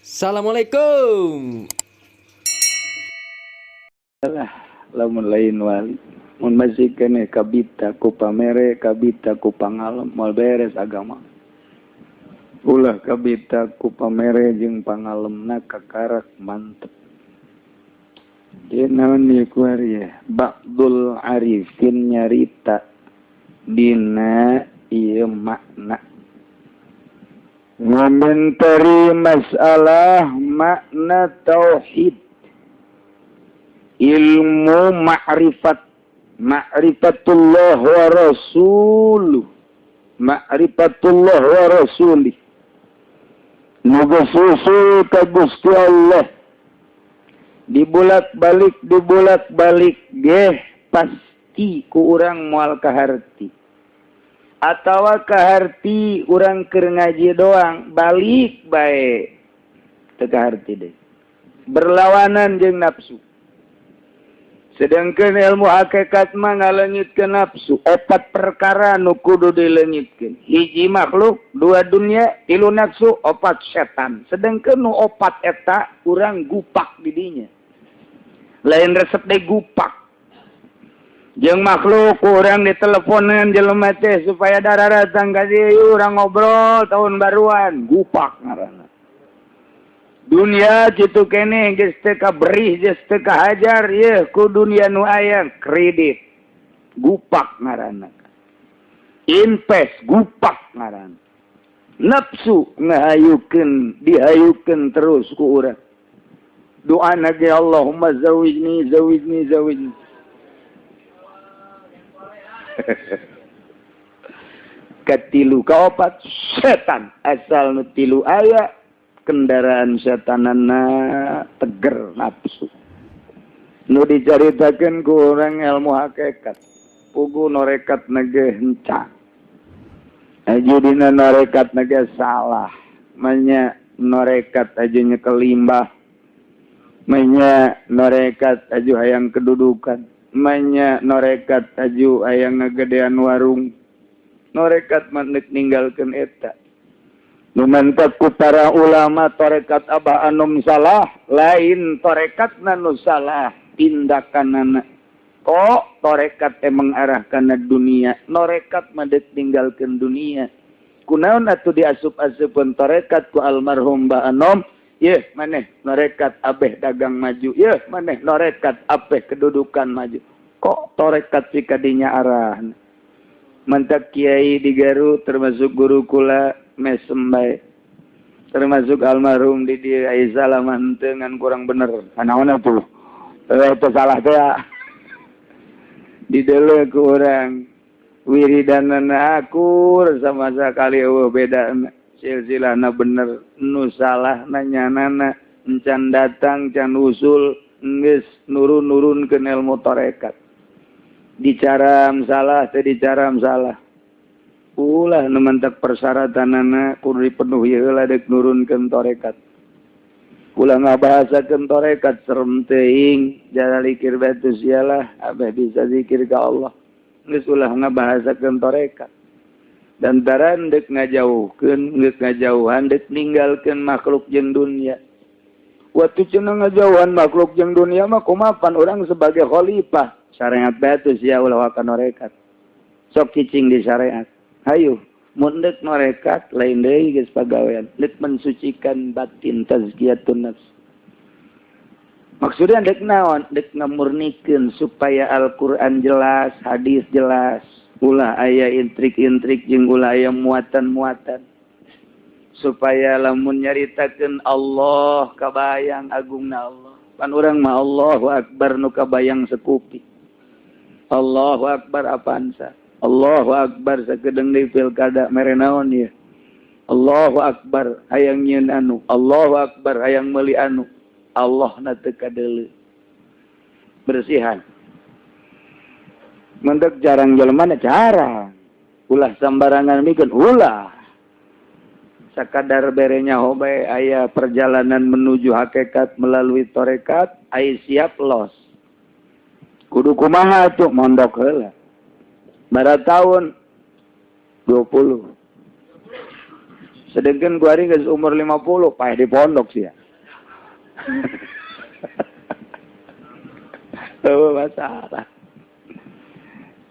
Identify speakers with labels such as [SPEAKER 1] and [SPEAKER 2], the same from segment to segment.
[SPEAKER 1] Assalamualaikum.
[SPEAKER 2] Lah, lamun lain wali, mun masih keneh kabita ku pamere, kabita ku pangalem, moal beres agama. Ulah kabita ku pamere jeung pangalemna, kakarak mantep. Ieu naon ieu kuari ya? Ba'dul arifin nyarita dina ieu makna, ngomentari masalah makna tauhid, ilmu ma'rifat, ma'rifatullah wa rasuluh, ma'rifatullah wa rasulih. Nu susul ka Gusti Allah dibulak-balik, dibulak-balik geh pasti ku urang moal kaharti, atawa kaharti urang keur ngaji doang, balik bae teu kaharti deh, berlawanan jeung nafsu. Sedangkan ilmu hakikat mah ngaleungitkeun nafsu. Opat perkara nu kudu dileungitkeun: hiji makhluk, dua dunia, tilu nafsu, opat setan. Sedangkan nu opat eta urang gupak di dinya, lain resep deh, gupak jeung makhluk. Urang diteleponan jelema teh supaya darah datang ka dieu, urang ngobrol tahun baruan, gupak ngaranna. Dunia kitu keneh, geus teu kaberih, geus teu kahajar yeuh ku dunia nu aya. Kredit gupak ngaranna, invest gupak ngaranna. Nafsu ngahayukeun, dihayukeun terus ku urang. Doa ge, "Allahumma zawijni, zawijni, zawijni." Katilu, kaopat setan. Asal nu tilu aya, kendaraan setanana teger nafsu. Nu dicaritakeun ku urang ilmu hakikat, pugu norekat nage henca aju dina norekat nage salah. Manya norekat aju nyekel limbah, manya norekat aju hayang kedudukan, manya norekat aju hayang ngagedean warung. Norekat mah ninggalkeun eta. Nu mantap ku para ulama, torekat Abah Anom salah, lain torekat nu salah, tindakan. Kok torekat emang arah kana dunia, norekat mah dek ninggalkeun dunia. Kunaon atuh diasup-asupkeun torekat ku almarhum Mbah Anom? Yeuh maneh norekat abeh dagang maju, yeuh maneh norekat abeh kedudukan maju. Kok torekat si kadinya arah? Mantap kiai di Garut, termasuk guru kula, mesem bae, termasuk almarhum di dia salah mah henteu, kurang bener naon atuh, itu salah teh di dele ku urang. Wiridanana akur sama sekali, eueuh beda, silsilahna bener. Nu salah nanyanana encan datang, can usul, geus nurun-nurunkeun ilmu tarekat. Dicaram salah teh, dicaram salah. Ulah nu mantak persyaratanana kudu dipenuhi heula dek nurunkeun tarekat. Ulah ngabahasakeun tarekat, serem teuing. Jara likir batu sialah, abeh bisa zikir ka Allah. Geus ulah ngabahasakeun tarekat. Dan taran dek ngajauhkeun, geus ngajauhan, dek ninggalkeun makhluk jeung dunia. Waktu cenah ngajauhan makhluk jeung dunia mah kumapan urang sebagai khalifah? Syariat batu sia, ulah waka norekat. Sok cicing di syariat. Hayu, mun dek norekat lain deui, geus pagawean. Dek mensucikan batin, tazkiyatun nafs. Maksudnya dek naon? Dek ngamurnikeun supaya Al-Qur'an jelas, hadis jelas. Ulah aya intrik-intrik jeung ulah aya muatan-muatan. Supaya lamun nyaritakeun Allah kabayang agungna Allah. Pan urang mah Allahu Akbar nu kabayang sekupi. Allahu Akbar Avanza. Allahu Akbar sakedeung di pilkada mere naon ieu. Allahu Akbar hayang nyieun anu. Allahu Akbar hayang meuli anu. Allah na teu kadeuleu. Bersihan. Mentek jarang jelema na jarang. Ulah sambarangan mikeun, ulah. Sakadar berenya hobe aya perjalanan menuju hakikat melalui torekat, ai siap los. Kudu kumaha tuh? Mondok heula. Bara tahun 20. Sedangkan gua hari geus umur 50, paeh di pondok sih ya. Oh, masalah.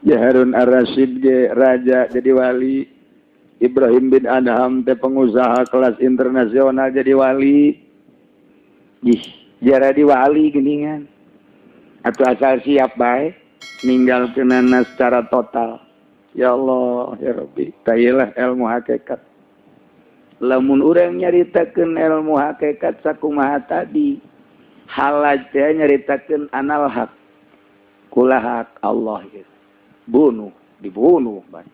[SPEAKER 2] Ya Harun Ar-Rasyid ge raja jadi wali. Ibrahim bin Adham teh pengusaha kelas internasional jadi wali. Ih, jadi wali geningan. Atau asal siap bae ninggalkeunana secara total. Ya Allah, ya Rabbi, tailah ilmu hakikat. Lamun urang nyaritakeun ilmu hakikat sakumaha tadi, halaj teh nyaritakeun anal haq. Kula hak Allah gitu. Bunuh, dibunuh bae.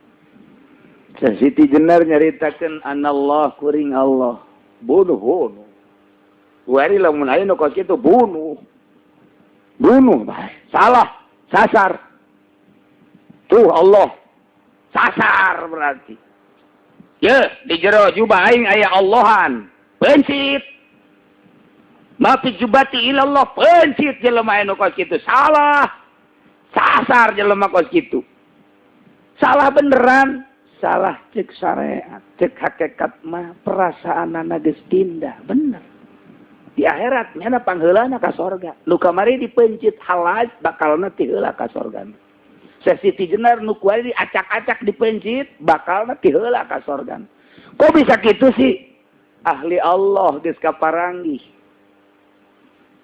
[SPEAKER 2] Siti Jenar nyaritakeun anallah kuring Allah. Bunuh, bunuh. Wari lamun aya nu kos kitu bunuh. Bunuh bae. Salah, sasar. Tuh Allah. Sasar berarti. Ye, di jero jubah aing aya Allahan. Pencit. Mafi jubati ilallah, pencit jelema anu kos kitu. Salah. Sasar jelema kos kitu. Salah beneran, salah cek syariat, cek hakikat mah perasaanana geus pindah, bener. Di akhirat nyana pangheulana ka sorga. Nu kamari dipencit halaj bakalna ti heula ka sorga. Siti Jenar nu kuari diacak-acak dipencit bakalna ti heula ka sorga. Kok bisa kitu sih? Ahli Allah geus kaparanggih.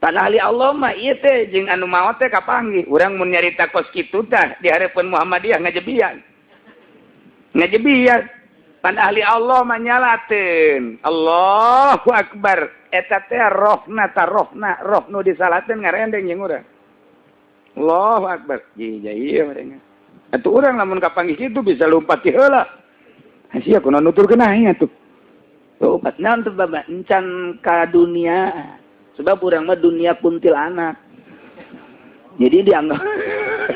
[SPEAKER 2] Tan ahli Allah mah ieu teh jeung anu maot teh kapanggih. Urang mun nyarita kos kitu tah di hareupeun Muhammadiyah ngajebian. Ngajebian. Pan ahli Allah mah nyalateun. Allahu akbar. Eta teh rohna ta rohna, roh nu disalateun ngarendeng jeung urang. Allahu akbar. Ieu mereka. Atuh urang lamun kapanggih kitu bisa lompat ti heula. Sia kunaon nuturkeun aing atuh. Lompat naon teh baba encan ka dunia. Sebab urang mah dunia kuntilanak. Jadi dianggap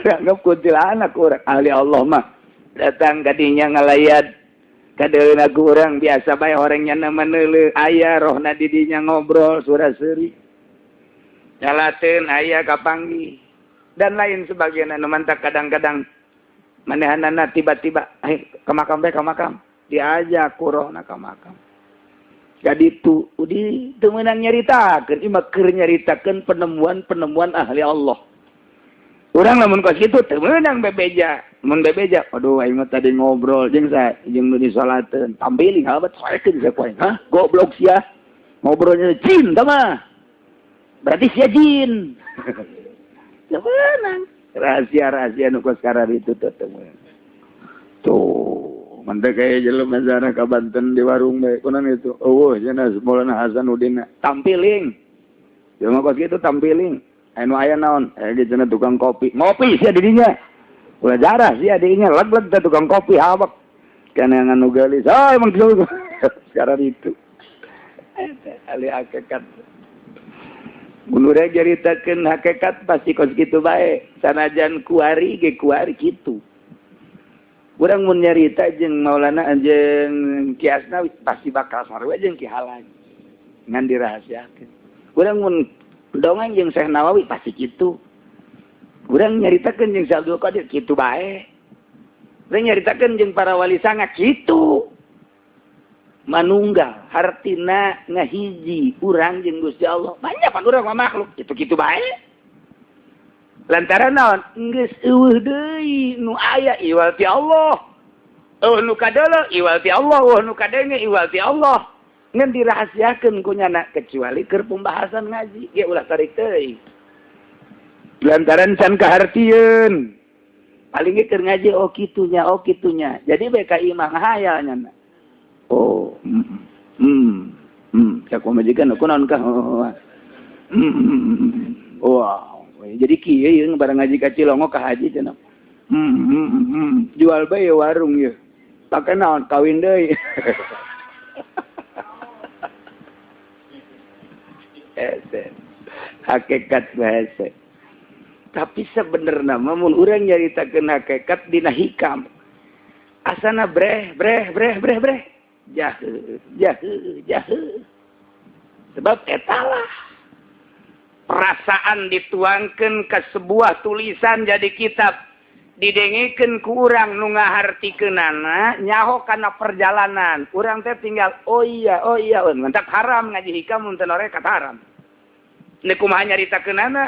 [SPEAKER 2] dianggap kuntilanak urang. Ahli Allah mah datang kadinya ngalayat kadeuna ku urang biasa bae orangnya nama neuleuh aya rohna di dinya ngobrol sura seuri. Nyalateun aya kapanggih dan lain sebagainya. Nu mantak kadang-kadang manehanana tiba-tiba ke makam bae ka makam diajak ku rohna ka makam. Jadi itu udi teu meunang nyaritakeun, ieu mah keur nyaritakeun penemuan-penemuan ahli Allah. Urang lamun kos kitu teu meunang bebeja, mun bebeja, aduh aing mah tadi ngobrol jeung saya jeung nu disalateun, tampiling habat soekeun saya poe. Hah, goblok sia. Ngobrolnya jin tah mah. Berarti sia jin. Teu meunang. Rahasia-rahasia nu kos kararitu teh teu meunang. Tuh. Mantap kayak jelema zarah ka Banten di warung bae kunaon itu. Eueuh cenah Maulana Hasanuddin tampiling. Jelema kos kitu tampiling. Anu aya naon? Ge cenah tukang kopi. Ngopi sia di dinya. Ulah jarah sia di dinya, leg-leg teh tukang kopi habak. Kana nganu geulis. Ah emang kitu. Sekarang itu. Eta ahli hakikat. Mun urang nyaritakeun hakikat pasti kos kitu bae. Sanajan kuari ge kuari kitu. Urang mun nyarita jeung Maulana jeung Ki Asnawi pasti bakal sarua jeung Ki Halaj. Ngan dirahasiakeun. Urang mun dongeng jeung Syekh Nawawi pasti kitu. Urang nyaritakeun jeung Syekh Abdul Qadir kitu bae. Urang nyaritakeun jeung para wali sanga kitu. Manunggal hartina ngahiji urang jeung Gusti Allah. Banyak pan urang mah makhluk kitu-kitu bae. Lantaran naon geus eueuh deui nu aya iwal ti Allah. Eueuh nu kadeuleu iwal ti Allah, eueuh nu kadenge iwal ti Allah. Ngan dirahasiakeun ku nyana kecuali keur pembahasan ngaji ge ulah tarik teuing. Lantaran can kahartieun. Paling ge keur ngaji oh kitunya, oh kitunya. Jadi BKI mah ngahayal nyana. Oh, cak pamajikan kunaon kah? Wah. Jadi kieu ieu barang ngaji ka Cilongo ka haji cenah. Jual bae warung ieu. Pake naon kawin deui. Hese. Hakikat bahasa. Tapi sebenarnya mah mun urang nyaritakeun hakikat dina hikam. Asana breh breh breh breh breh. Jahe jahe jahe. Sebab etalah perasaan dituangkan ke sebuah tulisan jadi kitab. Didengekeun ku urang nu ngahartikeunana nyaho kana perjalanan. Urang teh tinggal oh iya mantak haram ngaji hikam mun teu norekat haram. Ini kumaha nyaritakeunana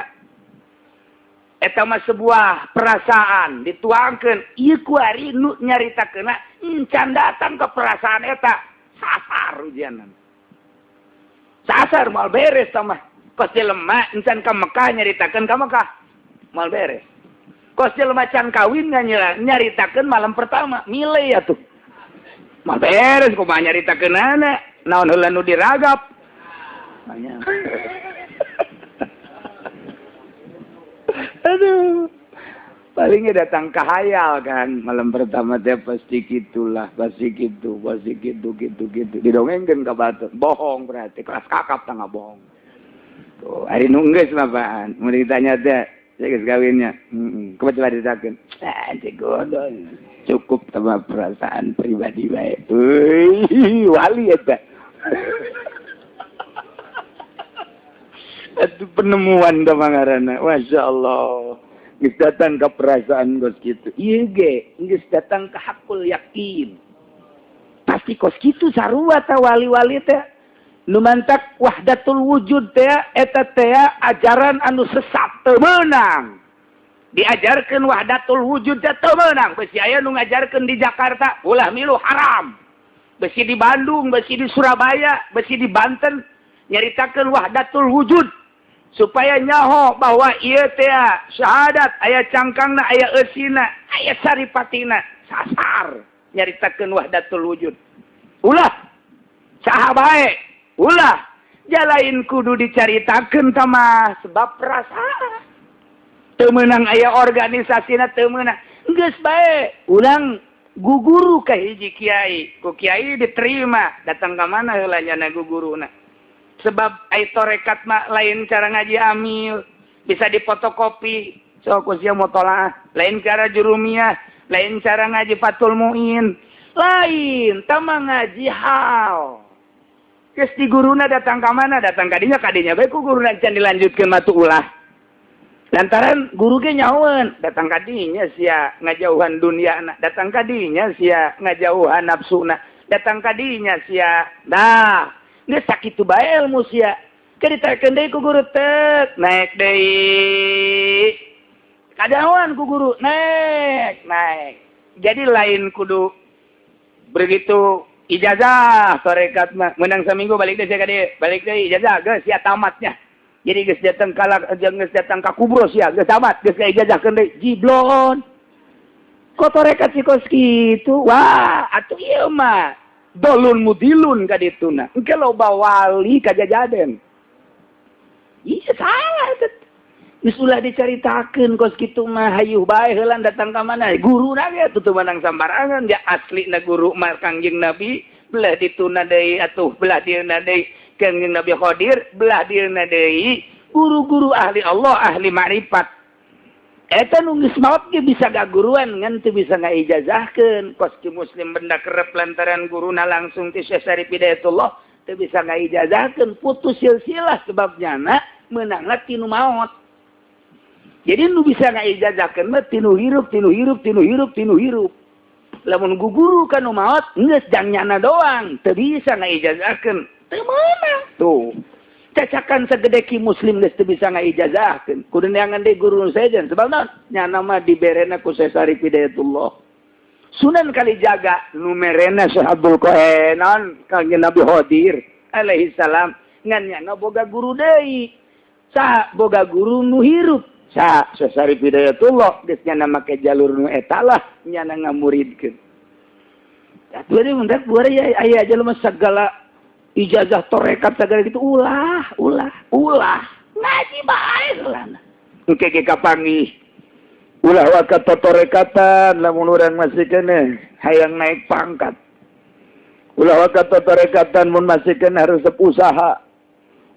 [SPEAKER 2] eta mah sebuah perasaan dituangkeun ieu kuari nu nyaritakeunna encan datang ke perasaan eta sasar ujianan. Sasar moal beres tah mah. Kos jelema encan ka Mekah nyaritakeun ka Mekah moal beres. Kos jelema can kawin nyaritakeun malam pertama mile atuh. Moal beres kumaha nyaritakeunana naon heula nu diragap. Aduh, palingnya datang ke hayal kan malam pertama teh pasti gitulah, pasti gitu, gitu. Didongengkeun ka batur, bohong berarti kelas kakap tangga bohong. Tuh, ari nu geus mah baan, mun ditanya teh geus kawinnya. Heeh, kumaha coba ditakeun? Ah, godol. Cukup sama perasaan pribadi bae. Euy, wali eta. Itu penemuan teh mangarana. Masya Allah. Geus datang ke perasaan kos kitu. Ieu ge geus datang ke hakul yakin. Pasti kos kitu sarua ta wali-wali teh. Nu mantak wahdatul wujud teh eta teh ajaran anu sesat teu meunang. Diajarkeun wahdatul wujud teh teu meunang. Besi aya nu ngajarkeun di Jakarta ulah milu haram. Besi di Bandung, besi di Surabaya, besi di Banten nyaritakeun wahdatul wujud supaya nyaho bahwa ieu teh syahadat aya cangkangna, aya eusina, aya saripatina. Sasar nyaritakeun wahdatul wujud. Ulah saha bae, ulah jalain kudu dicaritakeun tah mah sebab perasaan. Teu meunang aya organisasina teu meunang. Geus bae ulang guguru ka hiji kiai, ku kiai diterima, datang ka mana heula nyana guguruna. Sebab ai torekat mah lain cara ngaji amil, bisa dipotokopi, sok ku sia mutolaah, lain cara jurumiyah, lain cara ngaji Fathul Muin, lain tama ngaji hal. Geus di guruna datang ka mana, datang ka dinya bae ku guruna can dilanjutkeun mah tuh ulah. Lantaran guru ge nyahoeun, datang ka dinya sia ngajauhan dunyana, datang ka dinya sia ngajauhan nafsuna, datang ka dinya sia. Nah, geus sakitu bae ilmu sia. Ke ditaekeun deui ku guru tek, naik deui. Kadawan ku guru, naik, naik. Jadi lain kudu begitu ijazah tarekat mah menang seminggu balik deui sia ka dieu, balik deui ijazah geus sia tamatnya. Jadi geus datang ka geus datang ka kubro sia, geus tamat, geus ka ijazahkeun deui jiblon. Kok tarekat si kos kitu? Wah, atuh ieu mah dolun mudilun ka dituna. Engke loba wali ka jajaden. Iya salah eta. Geus ulah dicaritakeun kos kitu mah hayuh bae heulan datang ka mana? Guruna ge atuh teu meunang sambarangan, dia aslina guru mah Kangjeng Nabi, belah dituna deui atuh belah dieuna deui Kangjeng Nabi Khadir, belah dieuna deui guru-guru ahli Allah, ahli ma'rifat. Eta nu geus maot ge bisa gaguruan ngan teu bisa ngaijazahkeun. Kos ki muslim benda kerep lantaran guruna langsung ti Syekh Syarif Hidayatullah teu bisa ngaijazahkeun, putus silsilah sebab nyana meunangna ti nu maot. Jadi nu bisa ngaijazahkeun mah ti nu hirup, ti nu hirup, ti nu hirup, ti nu hirup. Lamun guguru ka nu maot geus jang nyana doang teu bisa ngaijazahkeun. Teu meunang. Tuh. Cacakan segede ki muslim geus teu bisa ngaijazahkeun. Kudu neangan deui guru sejen sebab naon? Nyana mah diberena ku Syekh Syarif Hidayatullah. Sunan Kalijaga nu merena Syekh Abdul Qadir naon Kangjeng Nabi Khadir alaihi salam ngan nyana boga guru deui. Saha boga guru nu hirup? Saha Syekh Syarif Hidayatullah geus nyana make jalur nu eta lah nyana ngamuridkeun. Atuh deui mun rek buare aya jelema sagala ijazah torekat segala gitu ulah ulah ulah ngaji bae heulana engke ge kapanggih ulah wakat torekatan lamun urang masih keneh hayang naik pangkat ulah wakat torekatan mun masih keneh resep usaha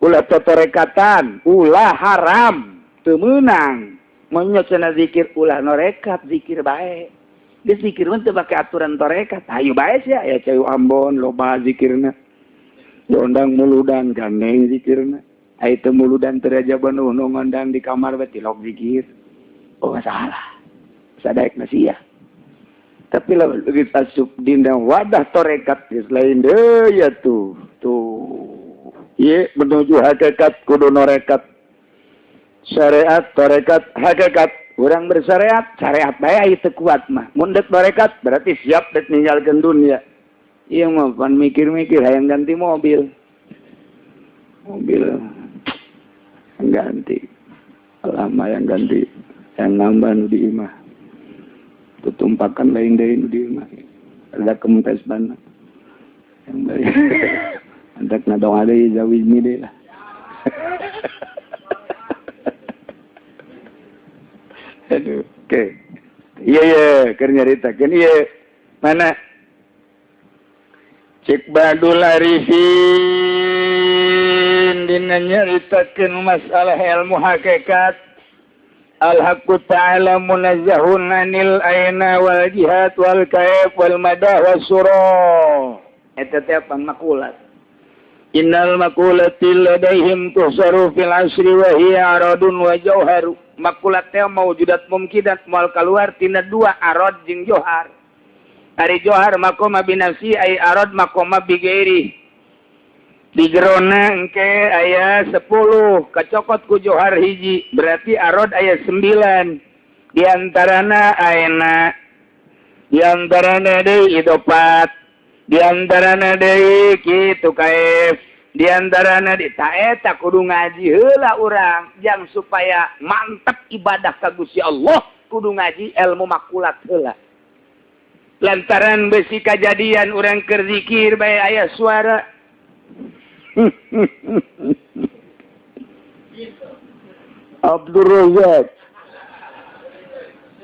[SPEAKER 2] ulah torekatan ulah haram teu meunang mun cenah zikir ulah norekat zikir bae geus zikir mun teu make aturan torekat hayu bae sia ya cai Ambon loba zikirna diondang muludan gandeng zikirna ai teu muludan teu raja nu ngondang di kamar bae tilok zikir. Oh salah. Sadaek nasiah. Tapi lamun begitu asup dina wadah torekat geus lain deui ya tuh. Tuh. Ieu menuju hakikat kudu norekat. Syariat, torekat, hakikat. Urang bersyariat, syariat bae teu kuat mah. Mun deuk torekat berarti siap dek ninggalkeun dunia. Ieu mah pan mikir-mikir hayang ganti mobil. Mobil yang ganti. Lama yang ganti, yang nambah nu di imah. Tutumpakan lain deui nu di imah. Ada kempes bana. Yang bari. Antak nadong deui zawijni deui lah. Aduh, oke. Iya iya, keur nyaritakeun ieu. Mana? Cek Badul Arifin dina nyaritakeun masalah ilmu hakikat. Al-haqqu ta'ala munazzahun anil aina wal jihad wal kaif wal madah was surah. Eta teh apa makulat. Innal makulati ladaihim tuhsaru fil asri wa hiya aradun wa jauharu. Makulat teh maujudat mumkinat moal kaluar tina dua arad jeung johar. Ari johar makoma binafsi ai arad makoma bigairi. Di jerona engke aya 10 kacokot ku johar hiji berarti arad aya 9. Di antarana aena, di antarana deui idopat, di antarana deui kitu kaif, di antarana di taeta kudu ngaji heula urang jang supaya mantep ibadah ka Gusti Allah kudu ngaji ilmu makulat heula. Lantaran besi kajadian urang keur zikir bae aya suara. Abdul Razak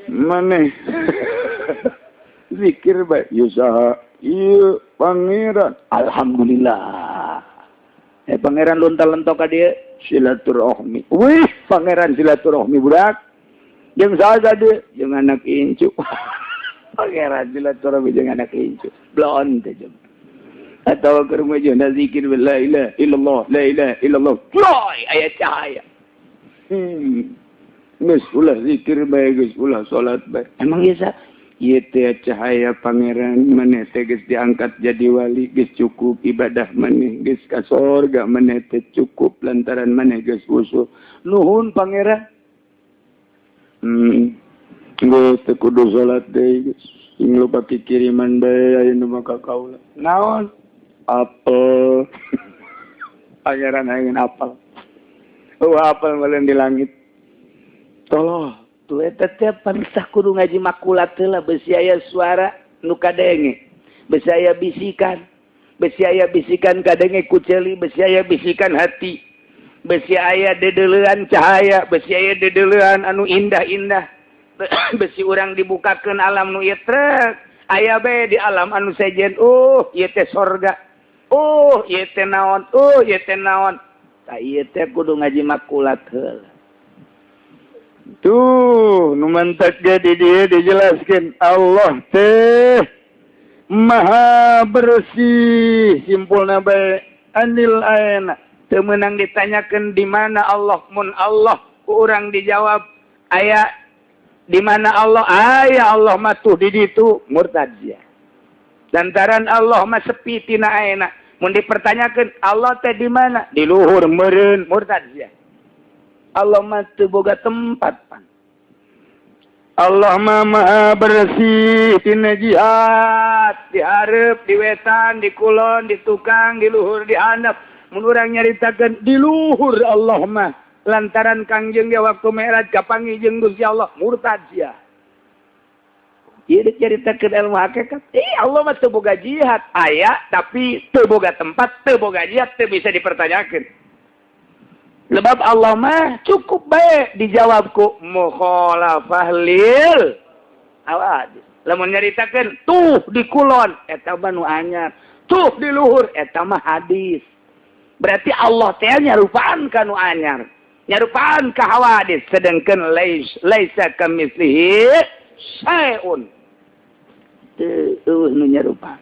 [SPEAKER 2] maneh zikir bae yusaha ieu pangeran alhamdulillah. Pangeran lontar-lentok ka dieu silaturahmi. Wih, pangeran silaturahmi budak. Jeung saha dieu? Jeung anak incu. Pangeran silaturahmi jeung anak incu. Blon teh jeung. Atawa keur mah zikir la ilaha illallah, la ilaha illallah. Loy aya cahaya. Geus ulah zikir bae geus ulah salat bae. Emang ieu sa? Ieu teh cahaya pangeran maneh teh geus diangkat jadi wali geus cukup ibadah maneh geus ka sorga maneh teh cukup lantaran maneh geus usul. Nuhun pangeran. Geus teu kudu salat deui geus. Sing loba kiriman bae aya nu maka kaula. Naon? Apel. Pangeran hayang apel. Oh apel meuleun di langit. Tolong. Tuh eta teh pansah kudu ngaji makulat heula besi aya suara nu kadenge. Besi aya bisikan. Besi aya bisikan kadenge ku ceuli, besi aya bisikan hati. Besi aya dedeleuan cahaya, besi aya dedeleuan anu indah-indah. Besi urang dibukakeun alam nu ieu trek. Aya bae di alam anu sejen, oh ieu teh sorga. Oh ieu teh naon, oh ieu teh naon. Tah ieu teh kudu ngaji makulat heula. Tuh, nu mantak ge di dieu dijelaskeun Allah teh maha bersih simpulna bae anil aena. Teu meunang ditanyakeun di mana Allah, mun Allah ku urang dijawab aya di mana Allah, aya Allah mah tuh di ditu murtad sia. Lantaran Allah mah sepi tina aena. Mun dipertanyakeun Allah teh di mana? Di luhur meureun murtad sia. Allah mah teu boga tempat pan. Allah mah maha bersih tina jihad, di hareup, di wetan, di kulon, di tukang, di luhur, di handap. Mun urang nyaritakeun di luhur Allah mah lantaran Kangjeng ge waktu Mi'raj kapanggih jeung Gusti Allah murtad sia. Ieu dicaritakeun ilmu hakikat. Allah mah teu boga jihad, aya tapi teu boga tempat, teu boga jihad, teu bisa dipertanyakeun. Sebab Allah mah cukup baik dijawab ku mukhalafah lil hawadis. Lamun nyaritakeun tuh di kulon eta mah nu anyar, tuh di luhur eta mah hadis. Berarti Allah teh nyarupaan ka nu anyar, nyarupaan ka hawadis, sedangkan laisa kamitslihi syai'un. Teu nu nyarupaan.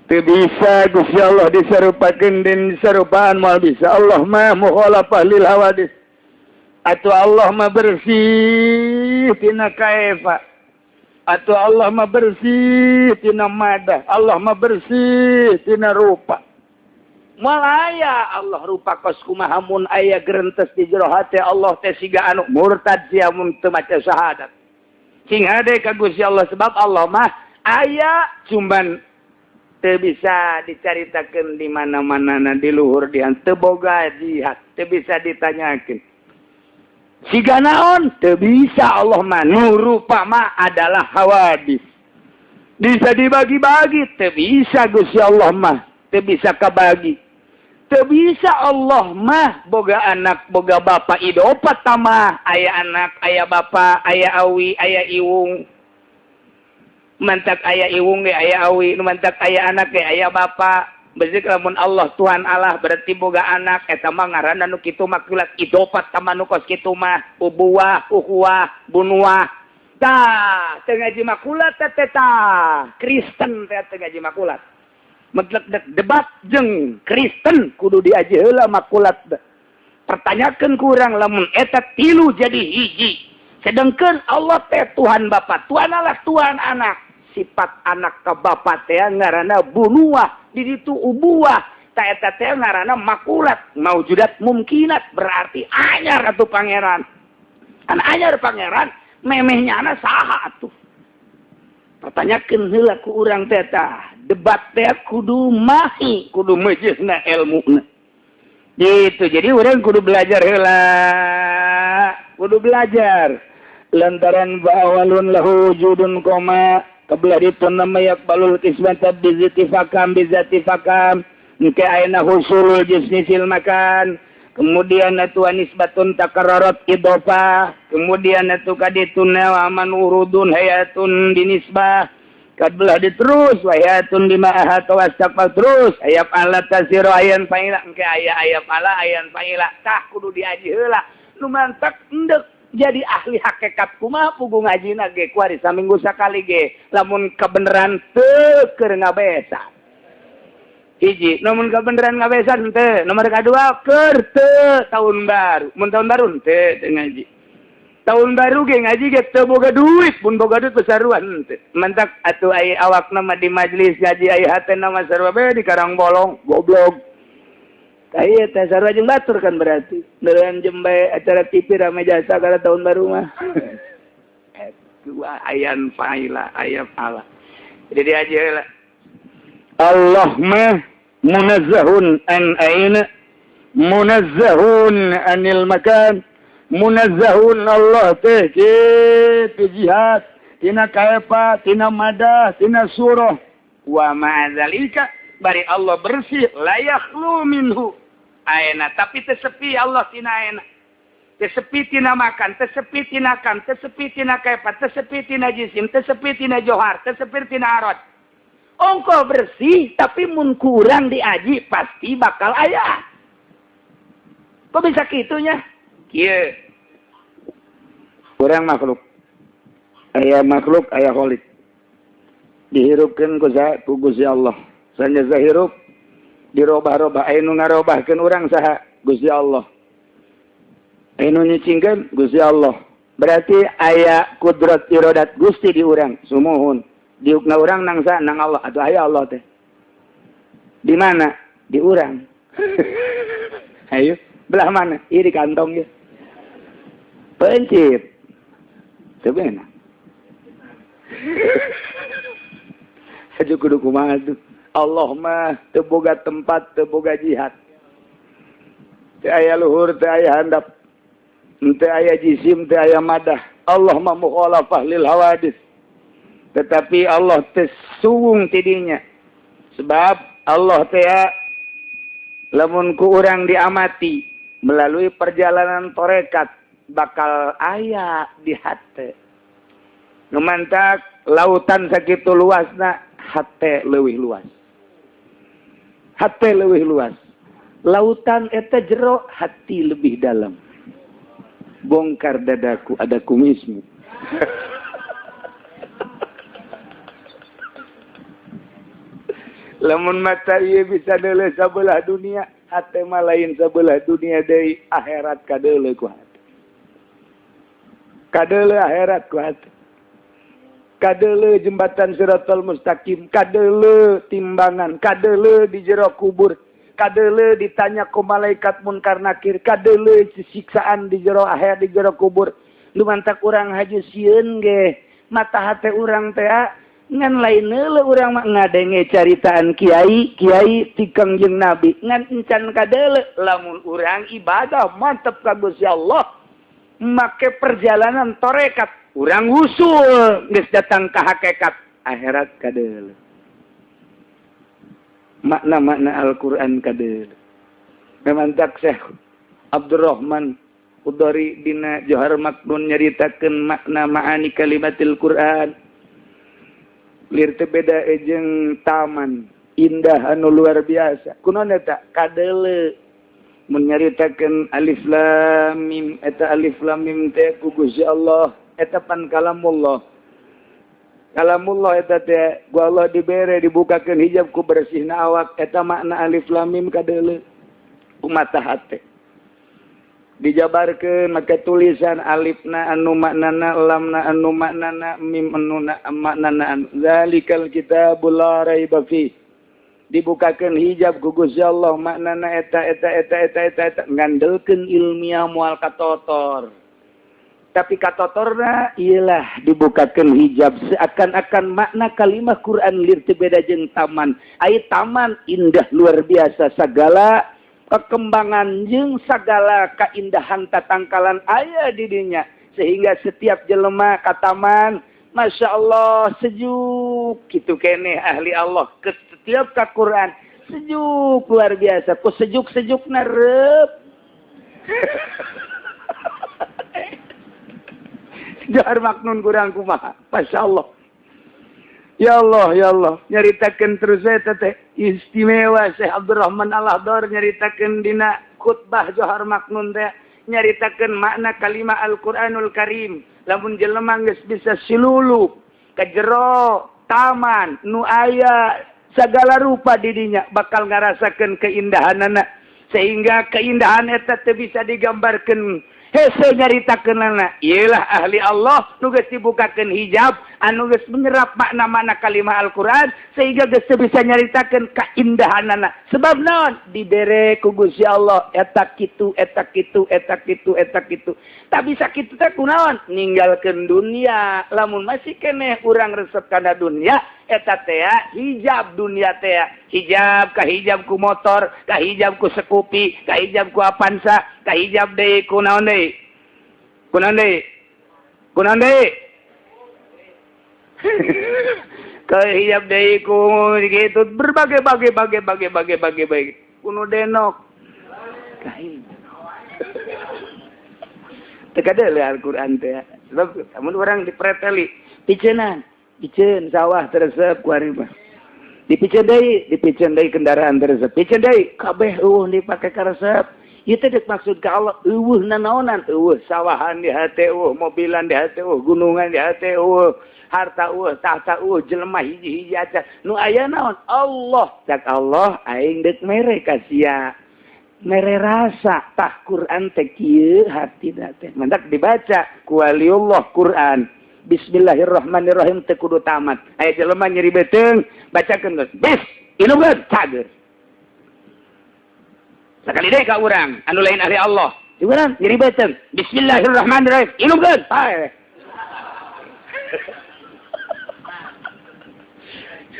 [SPEAKER 2] Teu bisa Gusti Allah disarupakeun deun disarupaan moal bisa. Allah mah mukhalafah lil hawadis. Atau Allah mah bersih tina kaefa. Atau Allah mah bersih tina madah. Allah mah bersih tina rupa. Malaya Allah rupa kos kumaha mun aya gerentes di jero hate Allah teh siga anu murtad sia mun teu maca syahadat. Sing hade ka Gusti Allah sebab Allah mah aya cuman teu bisa dicaritakeun di mana-mana di luhur di teu boga jihad, teu bisa ditanyakeun. Siga naon teu bisa Allah mah nu rupa mah adalah hawadis. Bisa dibagi-bagi teu bisa Gusti Allah mah, teu bisa kabagi. Teu bisa Allah mah boga anak boga bapa idopat tamah aya anak aya bapa aya awi aya iwung. Mantak aya iwung ge aya awi, nu mantak aya anak ge aya bapa. Bezik lamun Allah Tuhan Allah berarti boga anak eta mah ngaranna nu kitu makulat idopat tama nu kos kitu mah ubuwah ukhuwah bunuah tah teu ngaji makulat teh tah Kristen teh teu ngaji makulat metlek debat jeung Kristen kudu diaji heula makulat pertanyakeun ku urang lamun eta tilu jadi hiji sedangkeun Allah teh Tuhan Bapa Tuhan Allah Tuhan anak sifat anak ka bapa teh ngaranna bunuah di ditu ubuah ta eta teh ngaranna makulat maujudat mumkinat berarti anyar atuh pangeran an anyar pangeran memehnya ana saha atuh pertanyakeun heula ku urang teh tah debat teh kudu mahi kudu meujeuhna elmuna gitu jadi urang kudu belajar heula kudu belajar lantaran ba'awalun lahu wujudun koma kebelah itu nama yakbalul kismata bizati fakam bizati fakam engke aina husulul jismi fil makan kemudian atu anisbatun takarrarat idofah kemudian atu kadituna aman urudun hayatun binisbah kabelah diterus wayatun lima ahata wastaqbal terus ayap ala tasiru ayan fa'ila engke aya ayap ala ayan fa'ila tah kudu diaji heula nu mantak endek jadi ahli hakikat kumaha pugu ngajina ge kuari saminggu sakali ge lamun kebenaran teu keur ngabesa hiji lamun kebenaran ngabesa teu nomor kadua keur teu tahun baru mun tahun baru teu teu ngaji tahun baru ge ngaji ge teu boga duit mun boga duit besaruan teu mantak atuh aya awakna mah di majelis ngaji aya hatena mah sarua bae di Karang Bolong goblok. Iya, teh sarua jeung batur kan berarti. Neureun jeung bae acara TV rame jasa kana tahun baru mah. Dua ayan faila ayat Allah. Jadi aja lah. Allah mah munazzahun an aina, munazzahun anil makan, munazzahun Allah teh kitu jihad, tina kaefa, tina madah, tina surah. Wa ma'adzalika bari Allah bersih la yakhlu minhu. Aena tapi tesepi Allah tina aena tesepi tina makan tesepi tina kam tesepi tina kaifa tesepi tina jisim tesepi tina johar tesepi tina arad ongko bersih tapi mun kurang diaji pasti bakal aya kok bisa kitunya kieu kurang makhluk aya makhluk aya khalik dihirupkeun ku Gusti Allah sanjasa hirup dirobah-robah aya nu ngarobahkeun urang saha Gusti Allah aya nu nyicingkeun Gusti Allah berarti aya kudrat iradat Gusti di urang sumuhun diukna urang nang saha nang Allah atuh aya Allah teh di mana di urang ayo belah mana ieu di kantong ieu pencit teu beunang aja kudu kumaha tuh Allah mah teu boga tempat, teu boga jihad. Teu aya luhur, teu aya handap. Teu aya jisim, teu aya madah. Allah mah mukhalafah lil hawadis. Tetapi Allah teu suwung tidinya. Sebab Allah teh lamun ku urang diamati melalui perjalanan tarekat bakal aya di hate. Nu mantak lautan sakitu luasna hate leuwih luas. Hati lebih luas. Lautan eta jero, hati lebih dalam. Bongkar dadaku, ada kumismu. Lamun mata ieu bisa deuleu sabelah dunia, hate mah lain sabelah dunia deui, akhirat kadeuleu ku hate. Kadeuleu akhirat ku hate. Kadeuleu jembatan Siratal Mustaqim, kadeuleu timbangan, kadeuleu di jero kubur, kadeuleu ditanya ku malaikat munkar nakir, kadeuleu siksaan di jero akhirat di jero kubur. Lumantak urang haju sieun ge mata hate urang teh ngan lain neuleuh urang mah ngadenge caritaan kiai, kiai ti Kangjeng Nabi ngan encan kadeuleu lamun urang ibadah mantep ka Gusti Allah make perjalanan tarekat urang usul geus datang ka hakikat akhirat kadeuleu makna-makna Al-Qur'an kadeuleu. Memantak Syekh Abdurrahman Udari dina Johar Maknun nyaritakeun makna maani kalimatil Qur'an. Lir teu beda jeung taman indah anu luar biasa. Kunaon eta kadeuleu mun nyaritakeun alif lam mim eta alif lam mim teh ku Gusti Allah eta pan kalamullah. Kalamullah eta teh ku Allah dibere dibukakeun hijab ku bersihna awak eta makna alif lam mim kadeuleu ku mata hate. Dijabarkeun make tulisan alifna anu maknana lamna anu maknana mim anu maknana zalikal kitabul la raiba fi. Dibukakeun hijab ku Gusti Allah maknana eta eta eta eta eta eta ngandelkeun ilmiah moal katotor. Tapi katotorna ialah dibukakeun hijab seakan-akan makna kalimah Quran lir teu beda jeung taman. Ai taman indah luar biasa sagala kekembangan jeung sagala kaindahan tatangkalan aya di dinya sehingga setiap jelema ka taman Masya Allah sejuk kitu keneh ahli Allah ke setiap ka Quran sejuk luar biasa ku sejuk-sejuk narep. Johar Maknun kurang kumaha Masya Allah. Ya Allah, ya Allah, nyaritakeun terus eta teh istimewa Syekh Abdurrahman Al-Ahdar nyaritakeun dina khutbah Johar Maknun teh nyaritakeun makna kalimah Al-Qur'anul Karim. Lamun jelema geus bisa silulu ka jero taman nu aya sagala rupa di dinya bakal ngarasakeun keindahanana sehingga keindahan eta teu bisa digambarkeun. Hese nyaritakeunana ieulah ahli Allah nu geus dibukakeun hijab anu geus menyerap makna-makna kalimah Al-Qur'an sehingga geus teu bisa nyaritakeun kaindahanana sebab naon dibere ku Gusti Allah eta kitu eta kitu eta kitu eta kitu tak bisa kitu teh kunaon ninggalkeun dunia lamun masih keneh urang resep kana dunia eta teh hijab dunia teh hijab ka hijab ku motor ka hijab ku Scoopy ka hijab ku Avanza ka hijab deui ku naon deui kunaon deui kunaon deui ka hijab deui ku gitu berbagai bagai bagai bagai bagai bagai bagai kuno denok kain teu kadeuleu Al-Qur'an teh sebab amun urang dipreteli picenan piceun sawah teresep ku ari mah dipiceun deui kendaraan teresep piceun deui kabeh eueuh dipake karesep ieu teh deuk maksud ka Allah eueuh nanaonan eueuh sawahan di hate eueuh mobilan di hate eueuh gunungan di hate eueuh harta eueuh tahta eueuh jelema hiji-hiji aja nu aya naon Allah cak Allah aing deuk mere ka sia mere rasa tah Quran teh kieu hatina teh mantak dibaca ku waliullah Quran Bismillahirrahmanirrahim teu kudu tamat. Aya jelema nyeri beuteung, bacakeun geus. Bis, inumkeun cager. Sakali deui ka urang anu lain ahli Allah. Urang nyeri beuteung. Bismillahirrahmanirrahim, inumkeun. Paeh.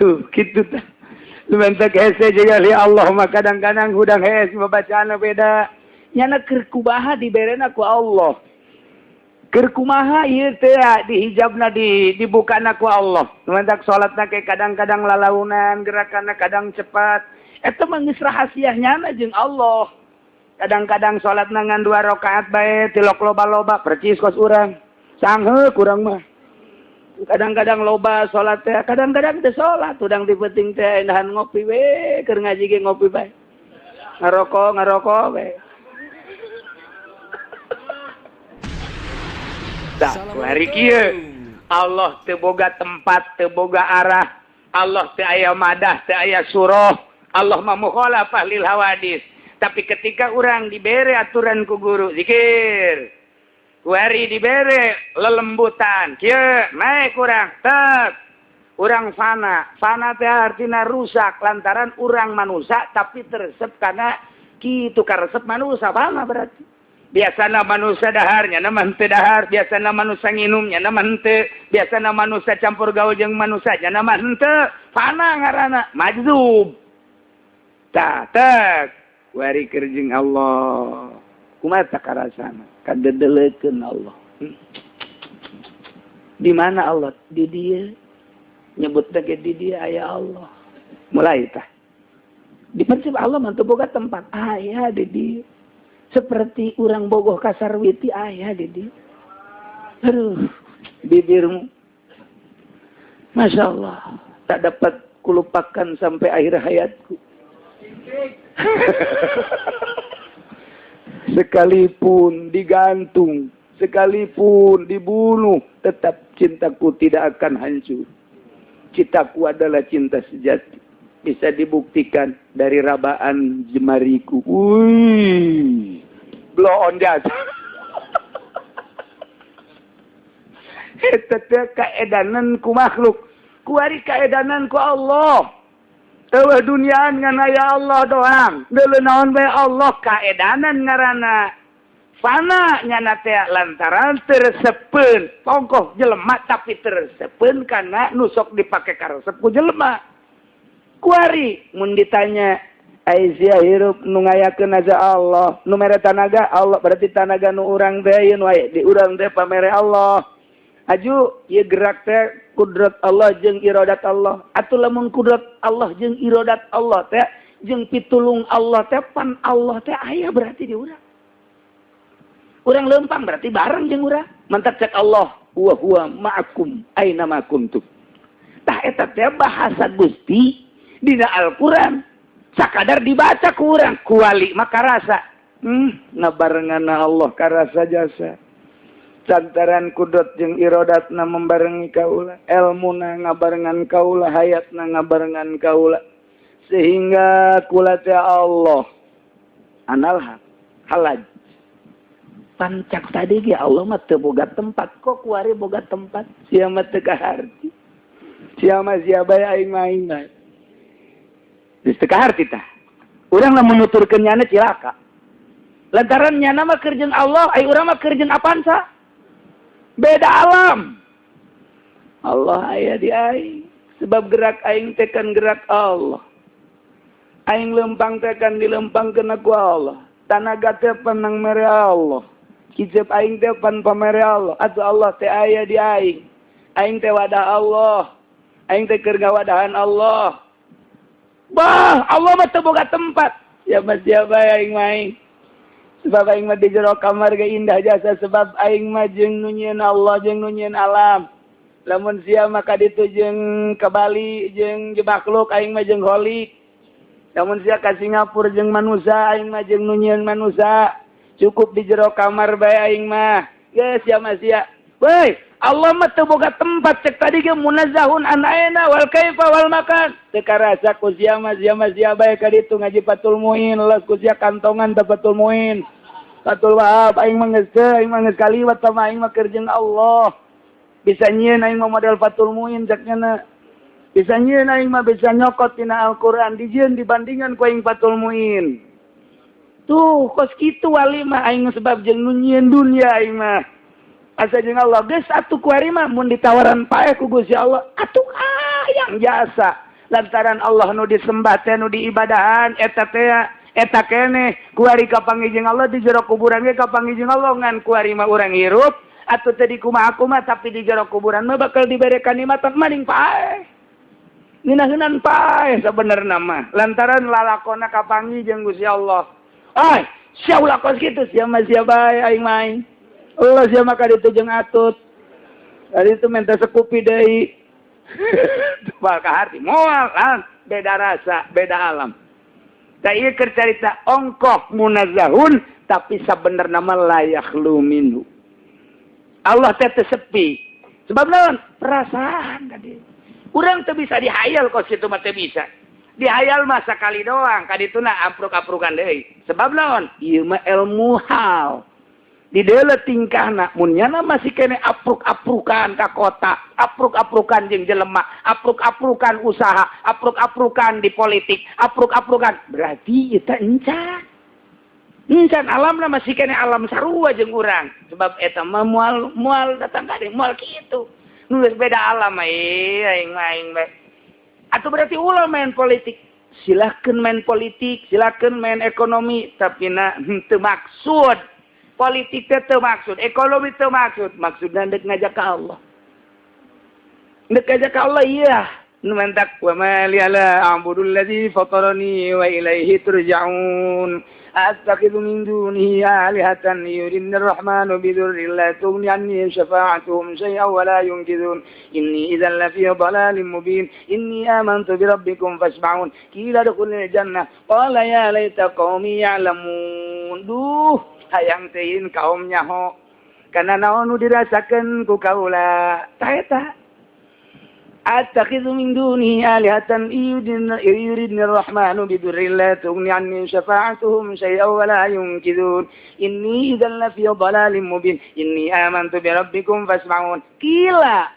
[SPEAKER 2] Tuh, kitu tah. Lumantak hese jeung ahli Allah mah kadang-kadang hudang hese babacaanna beda. Nyana keur kumaha diberena ku Allah. Keur kumaha ieu teh dihijabna dibukana ku Allah. Mantak salatna ke kadang-kadang lalaunan, gerakanna kadang cepat. Eta mah geus rahasiahnyana jeung Allah. Kadang-kadang salatna ngan 2 rakaat bae tilok loba-loba percis kos urang. Sangheuk urang mah. Kadang-kadang loba salat teh, kadang-kadang teu salat, udang di peuting teh indahan ngopi we, keur ngaji ge ngopi bae. Ngarokok, ngarokok we. Tah, hari kieu Allah teu boga tempat, teu boga arah. Allah teu aya madah, teu aya surah. Allah mah mukhalafah lil hawadis. Tapi ketika urang dibere aturan ku guru, zikir. Kuari dibere lelembutan kieu naik urang tek urang fana. Fana teh artina rusak lantaran urang manusia tapi teresep karena kitu karesep manusia fana berarti. Biasana manusia daharnya nama henteu dahar, biasana manusia nginumnya nama henteu, biasana manusia campur gaul jeung manusia nya nama henteu, fana ngaranna majzub. Tah tek kuari keur jeung Allah. Kumaha tah karasana? Kadedelekeun Allah. Di mana Allah? Di dieu. Nyebut ge di dieu aya Allah. Mulai tah. Di prinsip Allah mah teu boga tempat, aya di dieu. Seperti urang bogoh ka Sarwiti aya di dieu. Aduh, bibirmu. Masya Allah, tak dapat kulupakan sampai akhir hayatku. Sekalipun digantung, sekalipun dibunuh, tetap cintaku tidak akan hancur. Cintaku adalah cinta sejati. Bisa dibuktikan dari rabaan jemariku. Wih, blow on jasa. Eta teh kaedanan ku makhluk, kuari kaedanan ku Allah. Eueuh duniaan ngan aya Allah doang. Deuleu naon bae Allah kaedanan ngaranna. Fana nyana teh lantaran tersepeun. Pongkoh jelema tapi tersepeun kana nu sok dipake karesep ku jelema. Kuari mun ditanya ai sia hirup nu ngayakeun aja Allah, nu mere tanaga Allah, berarti tanaga nu urang teh yeun wae di urang teh pamere Allah. Aju ieu gerak teh kudrat Allah jeung iradat Allah. Atuh lamun kudrat Allah jeung iradat Allah teh jeung pitulung Allah teh pan Allah teh aya berarti di urang. Urang leumpang berarti bareng jeung urang. Mantak cek Allah wa huwa ma'akum aina ma kuntum. Tah eta teh bahasa Gusti dina Al-Qur'an. Sakadar dibaca ku urang kuali mah karasa. Ngabarenganna Allah karasa jasa. Cantaran kudrat jeung irodatna membarengi kaula, elmuna ngabarengan kaula, hayatna ngabarengan kaula, sehingga kula teh Allah anal haq halaj. Pancak tadi ge Allah mah teu boga tempat, kok kuari boga tempat, sia mah teu kaharti. Sia mah sia bae aing mah aing bae. Geus teu kaharti tah. Urang lamun nuturkeun nyana cilaka. Lantaran nyana mah keur jeung Allah, ai urang mah keur jeung apansa. Beda alam. Allah aya di aing. Sebab gerak aing teh kan gerak Allah. Aing lempang teh kan dilempangkeun ku Allah. Tanaga teh panang mere Allah. Kicep aing teh pan pamere Allah. Atuh Allah teh aya di aing. Aing teh wadah Allah. Aing teh keur ngawadahan Allah. Bah, Allah mah teu boga tempat. Ya mas ya bae aing mah aing. Sebab aing mah di jero kamar ge indah jasa sebab aing mah jeung nu nyieun Allah jeung nu nyieun alam. Lamun sia mah ka ditu jeung ka Bali jeung makhluk aing mah jeung Khalik. Lamun sia ka Singapura jeung manusia aing mah jeung nu nyieun manusia. Cukup di jero kamar bae aing mah. Geus sia mah sia. Woi, Allah mah teu boga tempat cek tadi ge munazzahun an aina wal kaifa wal makan. Teu karasa ku sia mah sia mah sia bae ka ditu ngaji Fathul Muin, los ku sia kantongan teh Fathul Muin. Fathul Wahab aing mah geus teu, aing mah geus kaliwat sama aing mah keur jeung Allah. Bisa nyieun aing mah model Fathul Muin cek nya. Bisa nyieun aing mah bisa nyokot tina Al-Qur'an dijieun dibandingan ku aing Fathul Muin. Tuh kos kitu wali mah aing sebab jeung nu nyieun dunya aing mah. Asa jeung Allah geus atuh kuari mah mun ditawaran paeh ku Gusti Allah atuh ayang jasa. Lantaran Allah nu disembah teh nu diibadahan eta teh eta keneh kuari kapanggih jeung Allah di jero kuburan ge kapanggih jeung Allah ngan kuari mah urang hirup atuh teh dikumaha-kumaha tapi di jero kuburan mah bakal dibere kanikmatan maning paeh. Ngeunaheunnan paeh sabenerna mah lantaran lalakonna kapanggih jeung Gusti Allah. Ai sia ulah kos kitu sia mah sia bae aing mah aing. Allah sia mah ka ditu jeung atut. Tadi itu minta sekupi deui. Teu kaharti moal lan beda rasa, beda alam. Tah ieu keur carita ongkoh munazzahun tapi sabenerna mah la yakhlu minhu. Allah teh teu sepi. Sebab naon? Perasaan tadi. Urang teu bisa dihayal kos kitu mah teu bisa. Dihayal mah sakali doang, ka dituna ampruk-amprukan deui. Sebab naon? Ieu mah ilmu hal. Di deuleu tingkahna, mun nyana masih kene apruk-aprukan ka kota, apruk-aprukan jeung jelema, apruk-aprukan usaha, apruk-aprukan di politik, apruk-aprukan, berarti eta encan. Encan alamna, masih kene alam sarua jeung urang. Sebab eta mah moal moal datang ka moal kitu. Nu geus beda alam, aing mah aing bae. Atau berarti ulah main politik. Silahkan main politik, silahkan main ekonomi, tapi na henteu maksud politik teh, teu maksud ekonomi, teu maksud, maksudna ndek ngajak ka Allah, ndek ngajak ka Allah. Iya, nu mantak wa ma li la a'budu allazi fatarani wa ilaihi turja'un attakhidhu min dunihi alihatan yuridni ar-rahmanu bidurrin la tughni anni syafa'atuhum syai'an wa la yunqidhun inni idzan lafi dhalalin mubin inni amantu bi rabbikum fasma'un qila udkhulil jannah qala ya laita qaumi ya'lamun. Duh, hayang teuing kaum nyaho karena naon nu dirasakeun ku kaula. Ta eta attakhidhu min dunihi alihatan yuridni ar-rahmanu bidurrin la tughni anni syafa'atuhum syai'an wa la yunqidhun inni idzan lafi dhalalin mubin inni amantu bi rabbikum fasma'un. Qila,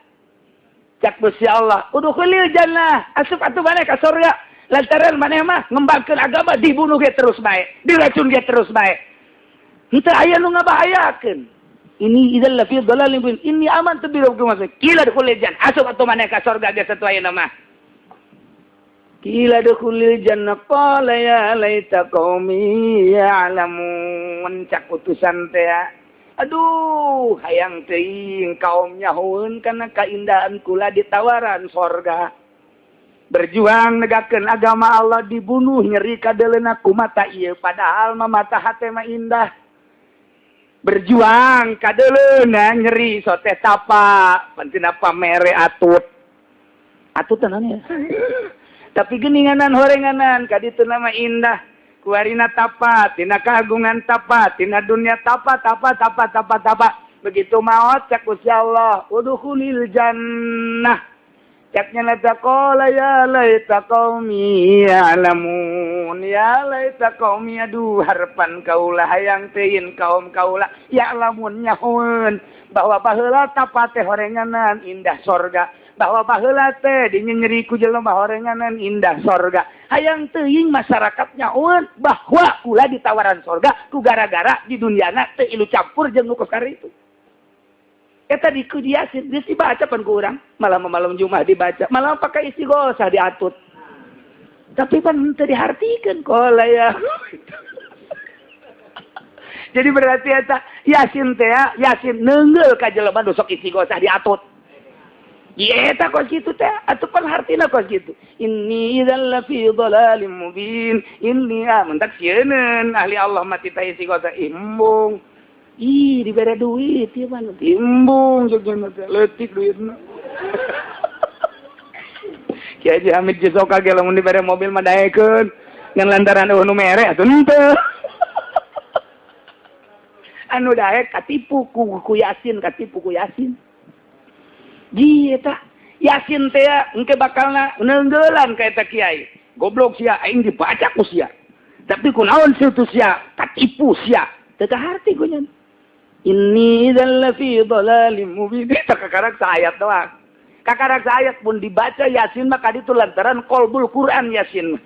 [SPEAKER 2] cak Gusti Allah, udkhulil jannah, asup atuh maneh ka surga, lantaran maneh mah ngembangkeun agama dibunuh ge terus bae, diracun ge terus bae, henteu aya nu ngabahayakeun. Inni idzal lafi dhalalin mubin inni amantu bi rabbikum. Qila udkhulil jannah, asup atuh maneh ka surga ge satu ayeuna mah. Qila udkhulil jannah qala ya laita qaumi ya'lamun. Cak utusan teh, aduh, hayang teuing kaum nyahoeun kana kaindahan kula ditawaran sorga. Berjuang negakeun agama Allah dibunuh, nyeri kadeleuna ku mata ieu, padahal mah mata hate mah indah. Berjuang kadeleuna nyeri sote tapa penting apa mere atut atut tenan ya, tapi geninganan horenganan kaditu nama indah. Kuarina tapa tina kagungan, tapa tina dunia, tapa tapa tapa tapa tapa. Begitu maot, cak Gusti Allah, udkhulil jannah. Caknya lata qala ya laita qaumi ya'lamun ya laita qaumi, aduh, harapan kaula, hayang teuing kaum kaula ya'lamun, nyahoeun bahwa baheula tapa teh horenganan indah sorga, bahwa baheula teh dinyenyeri ku jelema horenganan indah sorga. Hayang teuing masyarakat nyahoeun bahwa kula ditawaran sorga ku gara-gara di duniana teu ilu campur jeung nu kos itu. Eta di ku Yasin geus dibaca pan ku urang, malam malam Jumat dibaca, malam pakai istighosah diatut. Tapi pan henteu dihartikeun qala ya. Jadi berarti eta Yasin teh ya, Yasin neunggeul ka jelema nu sok istighosah diatut. Iya, eta kos kitu teh, atuh pan hartina kos kitu. Inni idzal lafi dhalalim mubin. Inni amantak sieun ahli Allah mati teh istighosah embung. Ih, dibere duit ieu mah timbung jeung teh leutik duitna. Kiai Haji Hamid Cisoka ge lamun dibere mobil mah daekeun, ngan lantaran eueuh nu mere atuh henteu. Anu daek katipu ku Yasin, katipu ku Yasin. Ji eta Yasin teh engke bakalna neunggelan ka eta kiai. Goblok sia, aing dibaca ku sia. Tapi kunaon sieu tu sia, katipu sia. Teu kaharti ku nya. Inni idzal lafi dhalalim mubin. Eta kakarak saayat doang. Kakarak saayat pun dibaca Yasin mah kaditu lantaran qalbul Quran Yasin.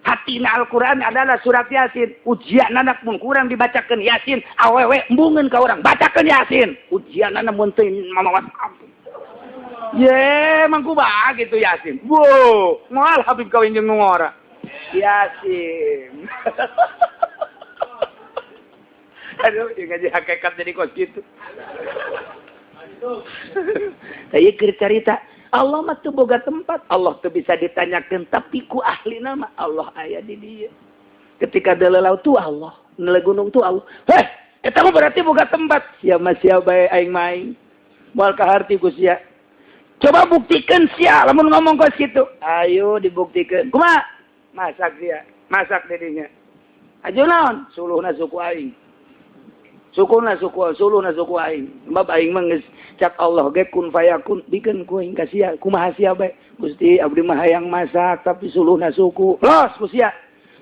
[SPEAKER 2] Hatina Al-Quran adalah surat Yasin. Ujian anak mun kurang dibacakan Yasin, awewe embungeun ka urang, bacakeun Yasin. Ujian anak mun teu mamawas ampun. Ye, mangku ba gitu Yasin. Wow, moal Habib kawin jeung nu ngora. Yasin. Aduh, dia ngaji hakikat jadi kos gitu. Saya keur carita, Allah mah teu boga tempat, Allah teu bisa ditanyakeun, tapi ku ahli nama Allah aya di dieu. Ketika delelau tuh Allah, nele gunung tuh Allah. Heh, eta mah berarti boga tempat. Sia mah sia bae, aing mah aing. Moal kaharti ku sia. Coba buktikan sia lamun ngomong kos kitu. Ayo dibuktikan. Kumaha? Masak sia, masak didinya. Ajo naon? Suluhna suku aing. Sukuna suku, suluhna suku aing. Sebab aing mah geus cak Allah ge kun fayakun, bikeun ku aing ka sia. Kumaha sia bae? Gusti, abdi mah hayang masak tapi suluhna suku. Los ku sia.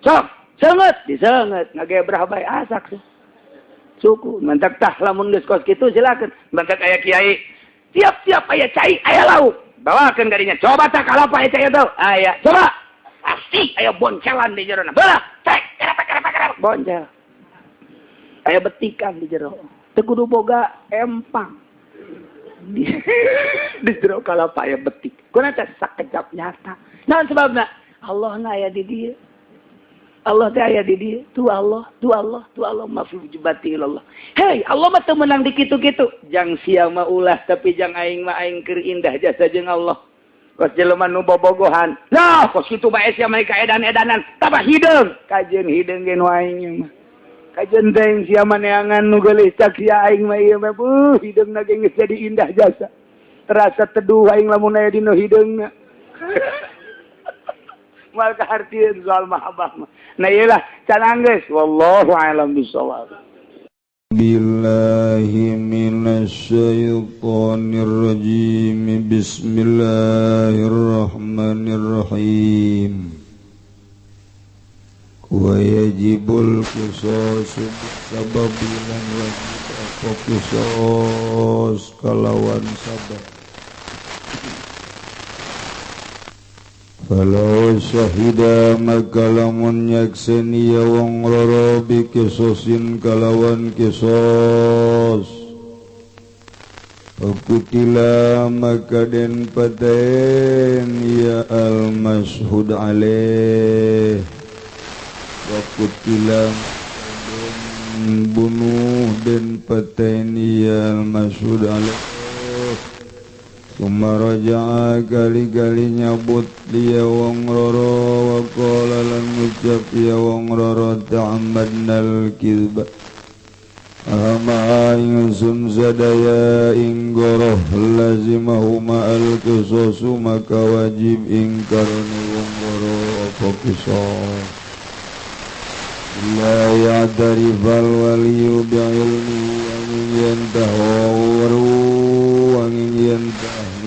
[SPEAKER 2] Sok, seungeut, diseungeut, ngagebrah bae asak sih. Suku mantak tah lamun geus kos kitu silakeun. Mantak aya kiai tiap-tiap aya cai aya lauk. Bawakeun kadinya. Coba tah kalapa aya cai eta. Aya. Coba. Pasti aya boncelan di jerona. Belah, cek, kerepek kerepek kerepek boncel. Aya betikan di jero. Teu kudu boga empang. Di jero kalapa aya betik. Kuna teh sakejap nyata. Naon sebabna? Allah na aya di dieu. Allah teh aya di dieu. Tu Allah, tu Allah, tu Allah ma fi jubati ilallah. Hei, Allah mah teu meunang di kitu-kitu. Jang sia mah ulah tapi jang aing mah aing keur indah jasa jeung Allah. Kos jelema nu bobogohan. Lah, kos kitu bae sia mah kaedan-edanan. Tabah hideung. Kajeun hideung ge nu aing mah. Kajeun teh sia mah neangan nu geulis cak sia aing mah ieu mah hideungna ge geus jadi indah jasa. Terasa teduh aing lamun aya dina hideungna. Mal kahartieun soal mahabbah mah. Nah ieu lah can anggeus wallahu a'lam bissawab.
[SPEAKER 1] Billahi minasyaitonir rajim. Bismillahirrahmanirrahim. Wa yajibul qisasu bisababi lan wajib apa qisas kalawan sabab. Falau syahida maka lamun nyakseni ya wong loro bi kisosin kalawan kisos. Fakutila maka den paten ya al mashhud alaih. Fakutila den bunuh den paten ya al mashhud alaih. Summa raja'a kali-kali nyabut dia wong roro wa qala lan ngucap ya wong roro ta'ammadnal kizba ahama ingsun sadaya ing goroh lazimahuma al qisasu maka wajib ing karone wong roro apa qisas. La ya'tarifal waliyu bi'ilmi wa yantahu angin yen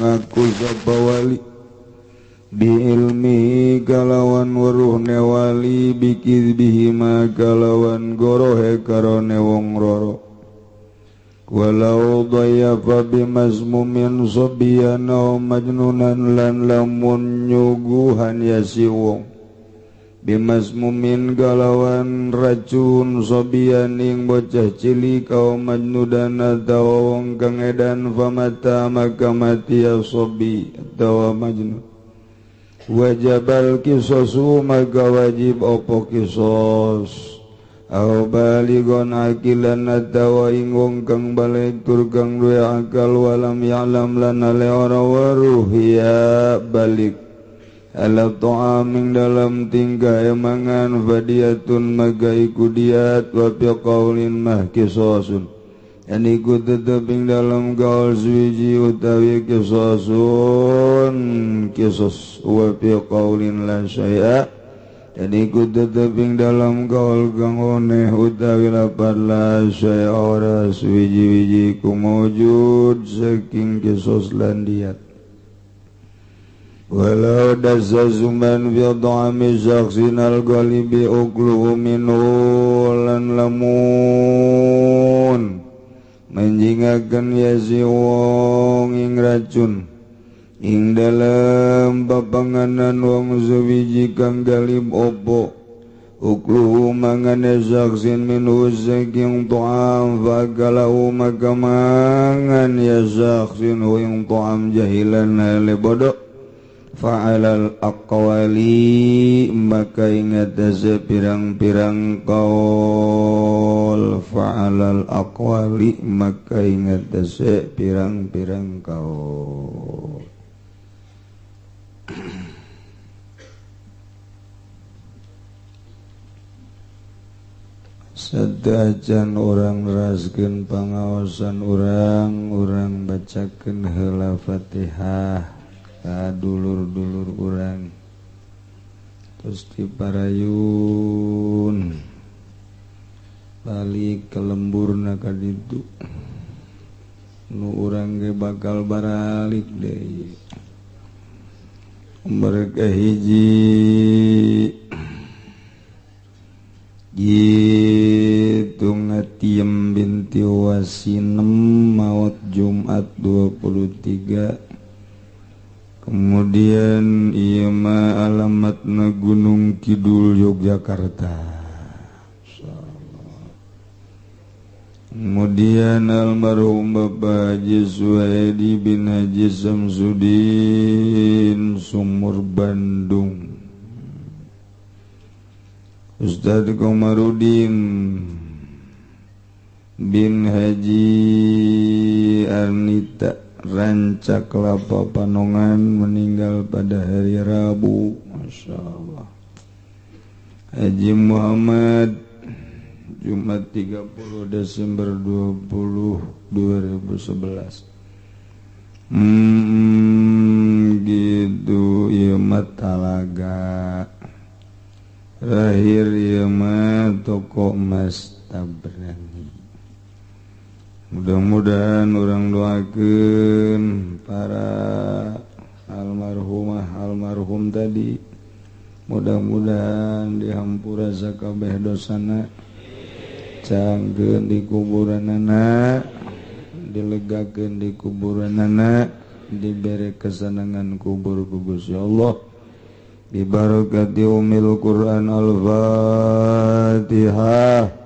[SPEAKER 1] ngaku sapa wali bi ilmi kalawan weruhne wali bikizbihi ma kalawan gorohe karone wong roro. Walau dayafa bimazmumin sabiyan aw majnunan lan lamun nyuguhan ya si wong bimazmumin kalawan racun sobian ing bocah cilik au majnudan atawa wong kang edan famata maka mati ya sobi atawa majnun. Wajabal kisosu maka wajib opo kisos. Au baligon akilan atawa ing wong kang balik tur kang duwe akal walam ya'lam lan ale ora weruh ya balik ala ta'aming dalam tingkah mangan fadiyatun maka iku diat wa fi qaulin mah kisasun an iku tetep ing dalam gaul suwiji utawi kisasun kisos wa fi qaulin la syai'a an iku tetep ing dalam gaul kang oneh utawi lapar la syai'a ora suwiji-wiji ku maujud saking kisos lan diat. Walau dasa zuman fi ta'ami syaksin al-ghalibi ukluhu minhu lan lamun menjingakeun ya si wong ing racun ing dalem papanganan wong suwiji kang galib opo ukluhu mangane syaksin minhu saking ta'am fakalahu maka mangan ya syaksin ing ta'am jahilan hale bodoh. Fa'alal aqwali maka ingat pirang-pirang kaul. Fa'alal aqwali maka ingat pirang-pirang kaul. Sadajan orang raskeun pangaosan urang, urang bacakeun heula Fatihah ka dulur-dulur urang terus diparayun balik ke lemburna ka ditu nu urang ge bakal baralik deui. Mereka hiji gitu ngatiem bin Kasinem maut Jumat 23. Kemudian ieu mah alamatna Gunung Kidul Yogyakarta. Kemudian almarhum Bapak Haji Suhaidi bin Haji Samsudin Sumur Bandung. Ustaz Komarudin bin Haji Arnita Rancak Kelapa Panongan meninggal pada hari Rabu. Masya Allah. Haji Muhammad Jumat 30 Desember 20 2011. Gitu ieu mah talaga. Terakhir ieu mah toko emas Tabrani. Mudah-mudahan orang doakeun para almarhumah almarhum tadi, mudah-mudahan dihampura sakabeh dosana, cangkeun di kuburanana, dilegakeun di kuburanana, dibere kesenangan kubur ku Gusti Allah. Bi barakati umil Quran. Al-Fatihah.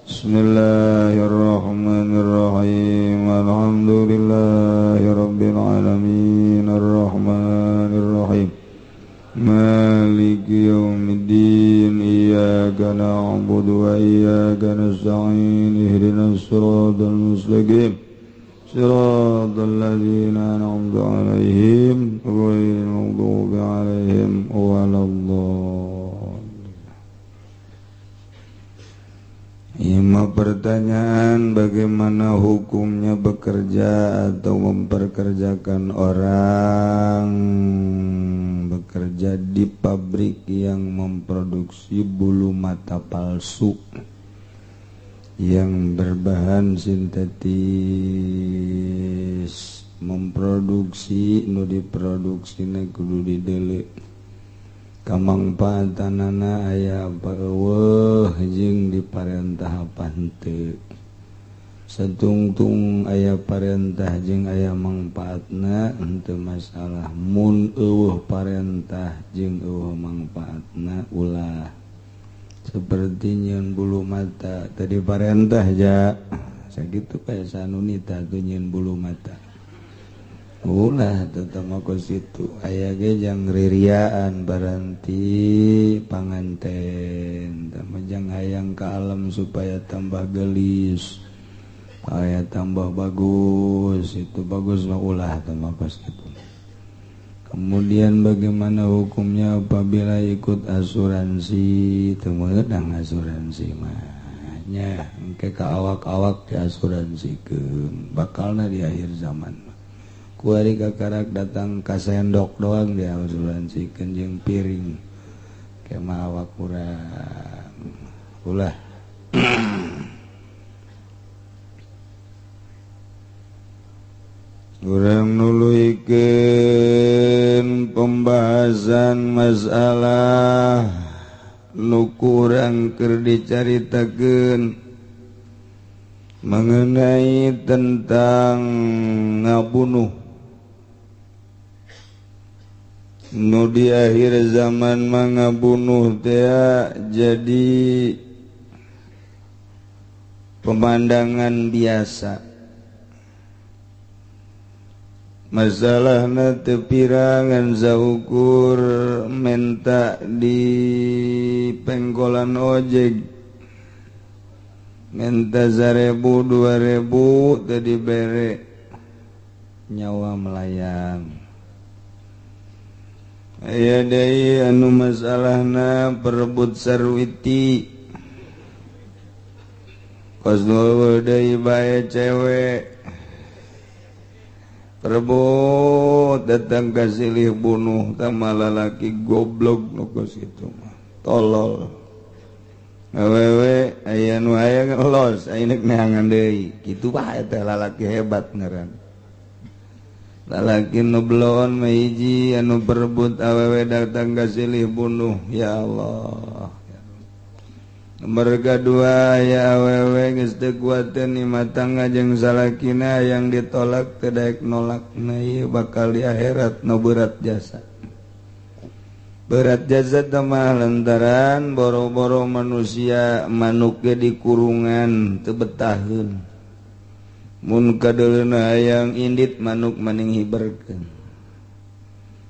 [SPEAKER 1] Bismillahirrahmanirrahim. Alhamdulillahirabbil alamin arrahmanirrahim maliki yaumiddin iyyaka na'budu wa iyyaka nasta'in ihdinas siratal mustaqim siratal ladzina an'amta 'alaihim ghairil maghdubi 'alaihim waladdallin. Lima pertanyaan, bagaimana hukumnya bekerja atau memperkerjakan orang bekerja di pabrik yang memproduksi bulu mata palsu yang berbahan sintetis, memproduksi nu diproduksina kudu didele kamangpaatanana aya eueuh jeung diparentah apa henteu, satungtung aya parentah jeung aya mangpaatna henteu masalah, mun eueuh parentah jeung eueuh mangpaatna ulah. Seperti nyeun bulu mata tadi parentah ja sakitu bae sanunita tuh nyeun bulu mata ulah tetep aku situ aya ge jang ririaan baranti panganten jang hayang ka alam supaya tambah gelis aya tambah bagus itu bagus mah ulah tambah pas gitu. Kemudian bagaimana hukumnya apabila ikut asuransi? Teu meunang asuransi mah nya engke ka awak-awak diasuransikeun bakalna di akhir zaman. Kuari kakarak datang ka sendok doang dia asuransikan jeung piring kema awak urang ulah. Urang nuluykeun pembahasan masalah nu kurang keur dicaritakeun mengenai tentang ngabunuh nu di akhir zaman mangabunuh teh jadi pemandangan biasa. Masalahna teu pirangan saukur menta di pengkolan ojek menta 1.000 2.000 teu dibere nyawa melayang. Aya deui anu masalahna perebut sarwiti kos deui bae cewek perebut datang ka silih bunuh tama lalaki goblok nu kos kitu mah tolol. Awewe aya nu hayang los aya nek neangan deui kitu bae teh lalaki hebat ngaran. Lalaki nu belon mah hiji anu berebut awewe datang ka silih bunuh. Ya Allah, Nomor kadua aya awewe geus teu kuateun imah tangga jeung salakina yang ditolak teu daek nolakna ieu bakal di akhirat nu berat jasa. Berat jasa mah lantaran boro-boro manusia manuk ge dikurungan teu betaheun. Mun kadeuleuna hayang indit manuk maning hiberkeun.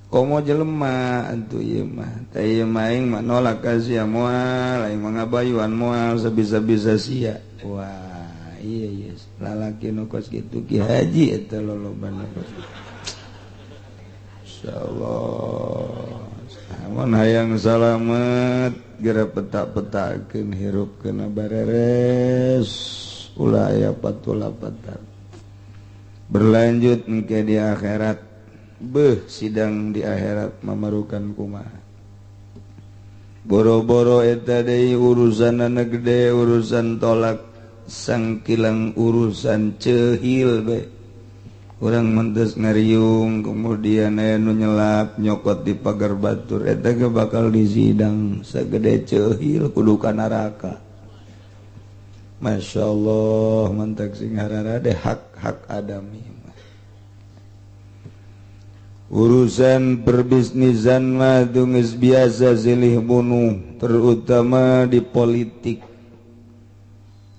[SPEAKER 1] Komo jelema atuh ieu mah teh ieu mah aing mah nolak ka sia moal aing mah ngabayuan moal sabisa-bisa sia. Wah iya iya lalaki nu kos kitu Ki Haji eta lolobana kos. Insyaallah amun hayang salamet geura petak-petakeun hirup kana bareres ulah aya patula-patar. Berlanjut engke di akhirat. Beuh sidang di akhirat mamarukan kumaha. Boro-boro eta deui urusanana gede urusan tolak sangkilang urusan ceuhil bae. Urang mentes ngariung kemudian aya nu nyelap nyokot di pagar batur eta ge bakal disidang sagede ceuhil kudu ka neraka. Masya Allah mantak sing hararade hak-hak adami. Urusan perbisnisan mah geus biasa silih bunuh, terutama di politik.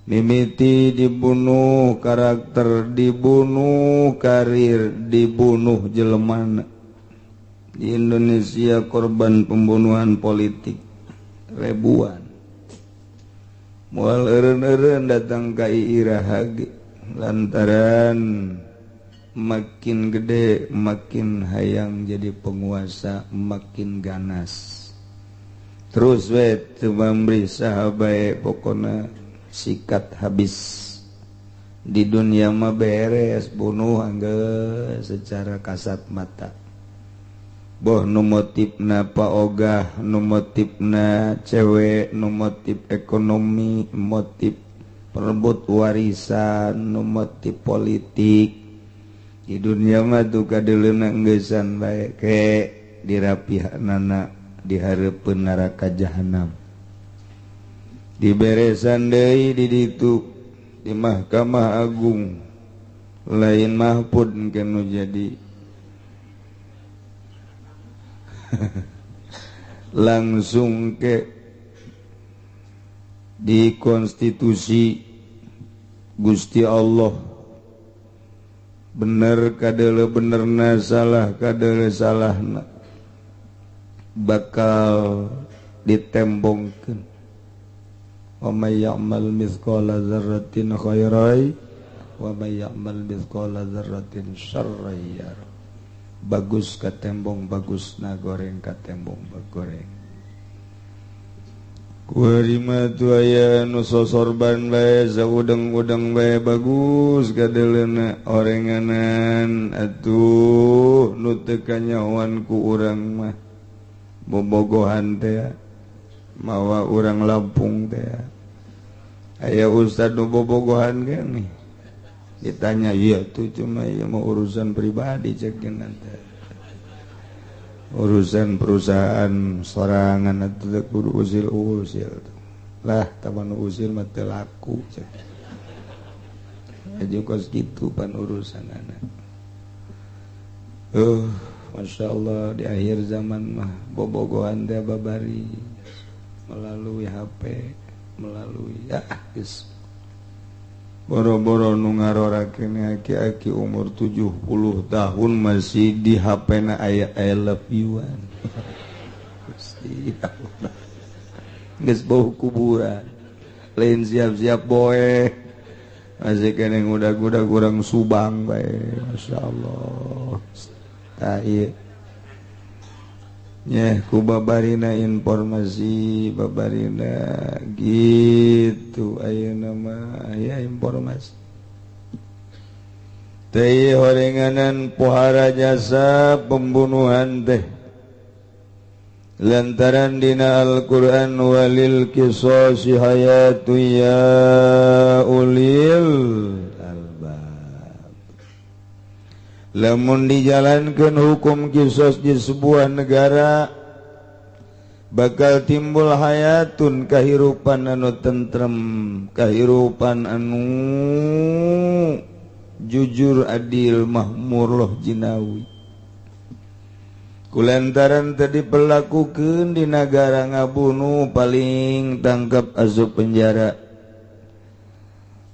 [SPEAKER 1] Mimiti dibunuh, karakter dibunuh, karir dibunuh jelemana. Di Indonesia korban pembunuhan politik ribuan. Moal eureun-eureun datang ka iraha ge lantaran makin gede makin hayang jadi penguasa makin ganas. Terus we teu memberi saha bae pokona sikat habis. Di dunia mah beres bunuh anggeus secara kasat mata. Boh nu motifna paogah, nu motifna cewek, nu motif ekonomi, motif perebut warisan, nu motif politik. Di dunia mah tuh kadeuleuna enggesan bae ke dirapihanana di hareupeun neraka jahanam. Diberesan deui di ditu di Mahkamah Agung lain Mahfud engke nu jadi langsung ke di konstitusi Gusti Allah. Bener kadele benerna salah kadele salahna bakal ditembongkeun. Wa may ya'mal mithqala dzarratin khairan wa may ya'mal mithqala dzarratin syarran yarah. Bagus katembong bagusna, goreng katembong bagoreng. Kuarima tu aya nu sosorban bae saudeng-udeng bae bagus kadeleuna orenganan atuh nu teu kanyahoan ku urang mah bobogohan teh mawa urang Lampung teh aya ustad nu bobogohan ge nih ditanya iya tuh cuma ieu mah urusan pribadi cek teh urusan perusahaan sorangan atau kudu usil-usil lah taman usil mah teu laku aja kos gitu pan urusan anak. Masya Allah di akhir zaman mah bobogohan teh babari melalui HP melalui ya geus boro-boro nu ngarorakeun aki-aki umur 70 tahun masih di HP na aya I love you-an. Gusti Allah. Geus bau kuburan. Lain siap-siap boe. Masih keneh ngudag-ngudag urang Subang bae. Masyaallah. Tah ieu. Nyeh ku babarina informasi babarina gitu ayeuna mah aya informasi teh horenganan pohara jasa pembunuhan teh lantaran dina Al-Qur'an walil qisasi hayatu ya ulil albab. Lamun dijalankan hukum kisos di sebuah negara Bakal timbul hayatun kahirupan anu tentrem, kahirupan anu jujur adil mahmur loh jinawi. Kulantaran tadi diperlakukan di negara ngabunuh paling tangkap asup penjara.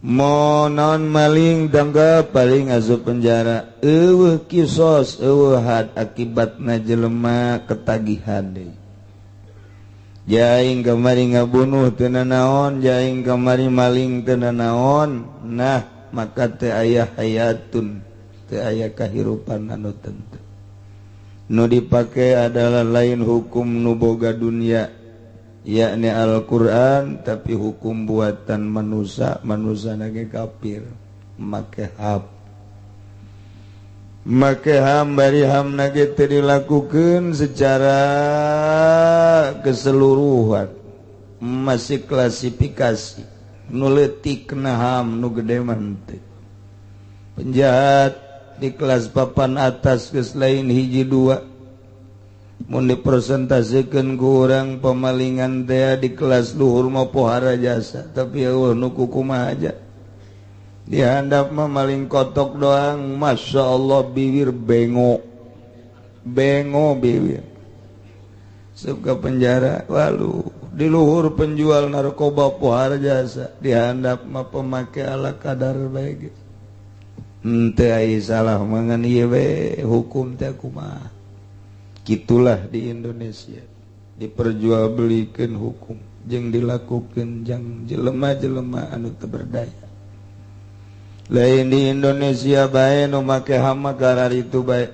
[SPEAKER 1] Monon maling tangkap paling asup penjara. Eueuh kisos eueuh had akibatna jelema ketagihan deui. Jaing kamari ngabunuh teu nanaon, jaing kamari maling teu nanaon. Nah, maka teu aya hayatun, teu aya kahirupan anu tentu. Nu dipake adalah lain hukum nu boga dunia, yakni Al-Qur'an, tapi hukum buatan manusia, manusia nage kafir, make hak. Make ham bari ham nage teu dilakukeun secara keseluruhan, masih klasifikasi nu leutik na ham nu gede mah henteu. Penjahat di kelas papan atas geus lain hiji dua, mun dipresentasekeun ku urang pemalingan teh di kelas luhur mah pohara jasa, tapi eueuh nu kukumaha aja. Dihandap mah maling kotok doang, masya Allah bibir bengo, bengo bibir. Suka penjara, lalu di luhur penjual narkoba pohara jasa, dihandap mah pemakai ala kadar baik. Henteu ai salah mangan ieu we hukum teh kumaha. Kitulah di Indonesia diperjualbelikeun hukum jeung dilakukeun jang jelema-jelema anu teu berdaya. Lain di Indonesia bae nu make HAM karar itu bae.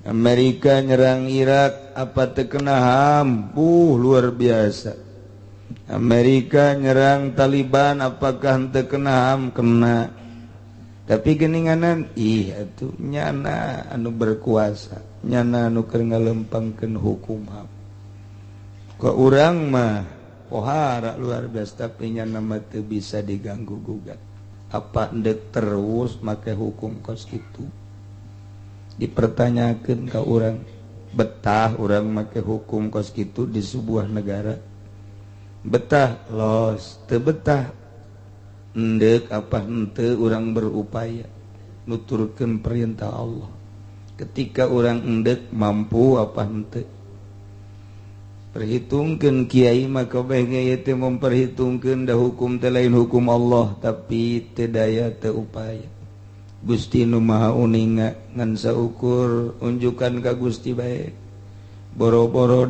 [SPEAKER 1] Amerika nyerang Irak apa teu kena HAM? Luar biasa. Amerika nyerang Taliban apakah teu kena HAM? Kena. Tapi geninganan ih atuh nyana anu berkuasa, nyana anu keur ngalempangkeun hukum HAM. Ka urang mah pohara luar biasa tapi nyana mah teu bisa diganggu gugat. Apa ndek terus make hukum kos itu dipertanyakan ke orang, betah orang make hukum kos itu di sebuah negara, betah los teu betah ndek apa henteu orang berupaya nuturkeun perintah Allah. Ketika orang endek mampu apa henteu perhitungkeun kiai mah kabeh ge teh memperhitungkeun da hukum teh lain hukum Allah tapi teu daya teu upaya. Gusti nu Maha Uninga ngan saukur unjukan ka Gusti bae boro-boro.